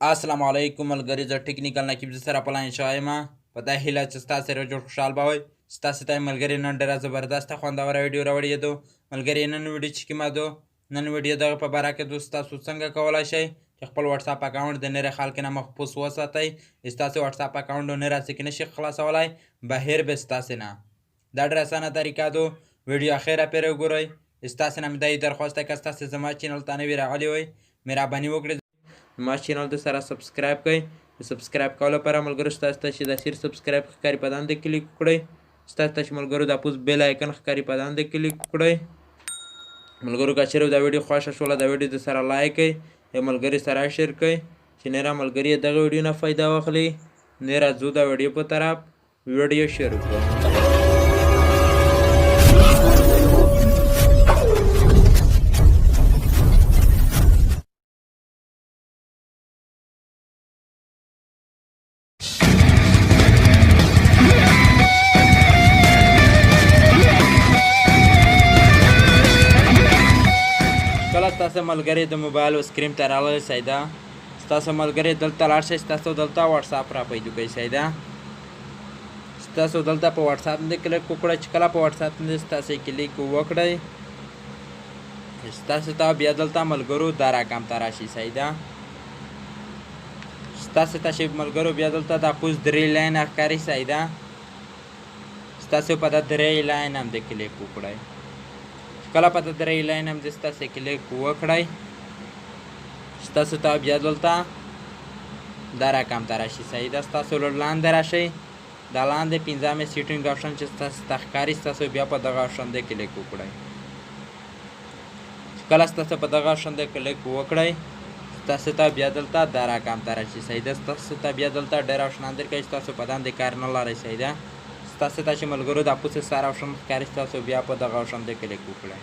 السلام علیکم ملګری، زه ټیکنیکل نقیب سره په لاین شوی ما په دا هیله چې ستاسو سره جوړ خوشحال به وئ. ستاسو ته ملګری نن ډېره زبردسته خوندوره ویډیو راوړې دو. ملګری نن ویډیو چې کومه دو، نن ویډیو دغه په باره کې دو ستاسو څنګه کولای شئ چې خپل واتساپ اکاونټ د نرې خلک نه محفوظ وساتئ. ستاسو واتساپ اکاونټ نرې څه کې نشي خلاصولای بهیر به ستاسو نه. دا ډېره اسانه طریقه دو، ویډیو اخیره پرې وګورئ. ستاسو نه مې دا درخواست ده که ستاسو زما چینل ته نوي راغلي وئ، مهرباني وکړئ ما چینل ته سره سبسکرایب کړئ. د سبسکرایب کولو لپاره ملګرو ستاسو ته چې د سیر سبسکرایب ښکاري په داندې کلیک وکړئ. ستاسو ته چې ملګرو د پوز بیل آیکن ښکاري په داندې کلیک وکړئ. ملګرو که چېرې دا ویډیو خوښه شوله، دا ویډیو د سره لایک کړئ، یو ملګري سره شیر کړئ چې نوره ملګري یې دغه ویډیو نه فایده واخلي. نه راځو دا ویډیو په طرف، ویډیو شروع کړو. کله ستاسو ملګری د موبایل او سکرین ته راغلی سیده، ستاسو ملګری دلته لاړ شئ، ستاسو دلته واتساپ را پیدا کوي سیده. ستاسو دلته په واتساپ باندې کلیک وکړئ. چې کله په واتساپ باندې ستاسو کلیک وکړئ، ستاسو ته بیا دلته ملګرو دا رقم ته راشي سیده. ستاسو ته چې ملګرو بیا دلته دا کوز درې لاین ښکاري سیده، ستاسو په دا درې لاین هم د کلیک وکړئ. کله په درې لاین هم د ستاسو کلیک وکړئ، ستاسو ته بیا دلته دا رقم ته راشي صحیح ده. ستاسو لږ لاندې راشئ، دا لاندې پنځمې سیټینګ آپشن چې ستاسو ته ښکاري، ستاسو بیا په دغه آپشن دی کلیک وکړئ. چې کله ستاسو په دغه آپشن دی کلیک وکړئ، ستاسو ته بیا دلته دا رقم ته راشي صحیح ده. ستاسو ته بیا دلته ډېر آپشنان درکوي، ستاسو په داندې کار نه لرئ صحیح ده. ستاسو ته چې ملګرو دا پوسې سر آپشن ښکاري، ستاسو بیا په دغه آپشن دی کلیک وکړئ.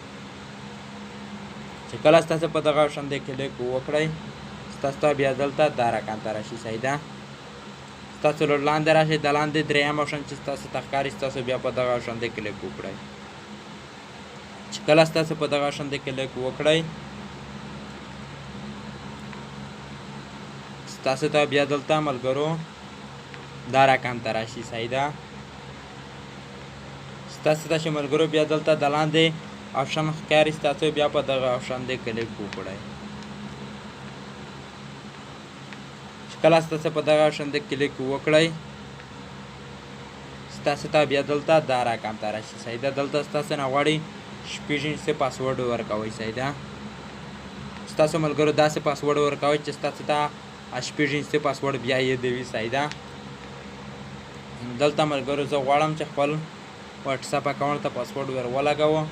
چې کله ستاسو په دغه آپشن دی کلیک وکړئ، ستاسو ته بیا دلته دا رقم ته راشي صحیح ده. ستاسو لږ لاندې راشئ، د لاندې درېیم آپشن چې ستاسو ته ښکاري، ستاسو بیا په دغه آپشن دی کلیک وکړئ. چې کله ستاسو په دغه آپشن دی کلیک وکړئ، ستاسو ته بیا دلته ملګرو دا رقم ته راشي صحیح ده. ستاسو ته چې ملګرو بیا دلته د لاندې آپشن ښکاري، ستاسو بیا په دغه آپشن دی کلیک وکړئ. چې کله ستاسو په دغه آپشن دی کلیک وکړئ، ستاسو ته بیا دلته دا رقم ته راشي صحیح ده. دلته ستاسو نه غواړي شپږ هندسې پاسورډ ورکوئ صحیح ده. ستاسو ملګرو داسې پاسورډ ورکوئ چې ستاسو ته شپږ هندسې پاسورډ بیا یادوي صحیح ده. دلته ملګرو زه غواړم چې خپل واتساپ اکاونټ ته پاسورډ ور ولګوم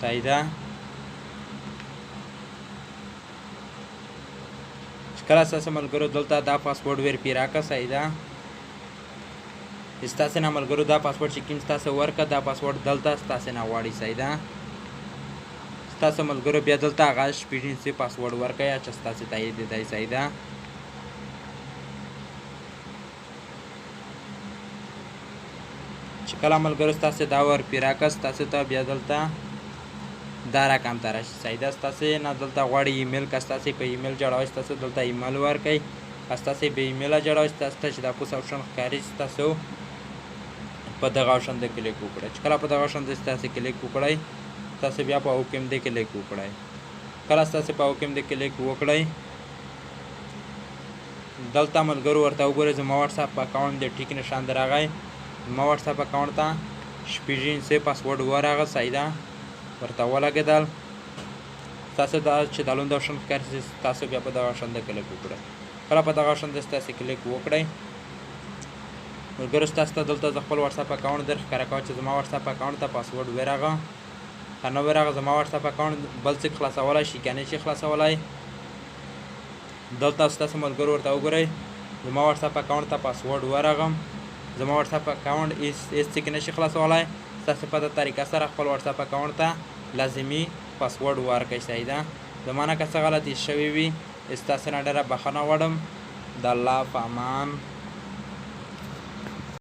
صحیح ده. چې کله ستاسو ملګرو دلته دا پاسورډ ور پیرا کړه صحیح ده، ستاسو نه ملګرو دا پاسورډ چې کوم ستاسو ورکړه، دا پاسورډ دلته ستاسو نه غواړي صحیح ده. ستاسو ملګرو بیا دلته هغه شپږ هندسې پاسورډ ورکړئ چې ستاسو ته یې دی صحیح ده. چې کله ملګرو ستاسو دا ور پیرا کړه، ستاسو ته بیا دلته دا رقم ته راشي صحیح ده. ستاسو نه دلته غواړي ایمیل، که ستاسو په ایمیل جوړوئ ستاسو دلته ایمیل ورکړئ، که ستاسو بې ایمیله جوړوئ ستاسو ته چې دا پوس آپشن ښکاري، ستاسو په دغه آپشن دی کلیک وکړئ. چې کله په دغه آپشن دی ستاسو کلیک وکړئ، تاسو بیا په اوکیم دی کلیک وکړئ. کله ستاسو په اوکیم دی کلیک وکړئ، دلته ملګرو ورته وګورئ زما واتساپ اکاونټ دی ټیک نشان دی راغی. زما واتساپ اکاونټ ته شپږ هندسې پاسورډ ورغی صحیح ده، ورته ولګېدل. تاسو دا چې دا لوند آپشن ښکاري، تاسو بیا په دغه آپشن دی کلیک وکړئ. کله په دغه آپشن دی ستاسو کلیک وکړئ، ملګرو ستاسو ته دلته زه خپل واتساپ اکاونټ در ښکاره کوم چې زما واتساپ اکاونټ ته پاسورډ ورغی که نه ورغی، زما واتساپ اکاونټ بل څوک خلاصولی شي که نه شي خلاصولی. دلته ستاسو ملګرو ورته وګورئ زما واتساپ اکاونټ ته پاسورډ ورغم، زما واتساپ اکاونټ هېڅ څوک نه شي خلاصولی. ستاسو په دا طریقه سره خپل واتساپ اکاونټ ته لازمي پاسورډ ورکړئ صحیح ده. زما نه که څه غلطي شوې وي ستاسو نه ډېره بخښنه غواړم. د الله په امان.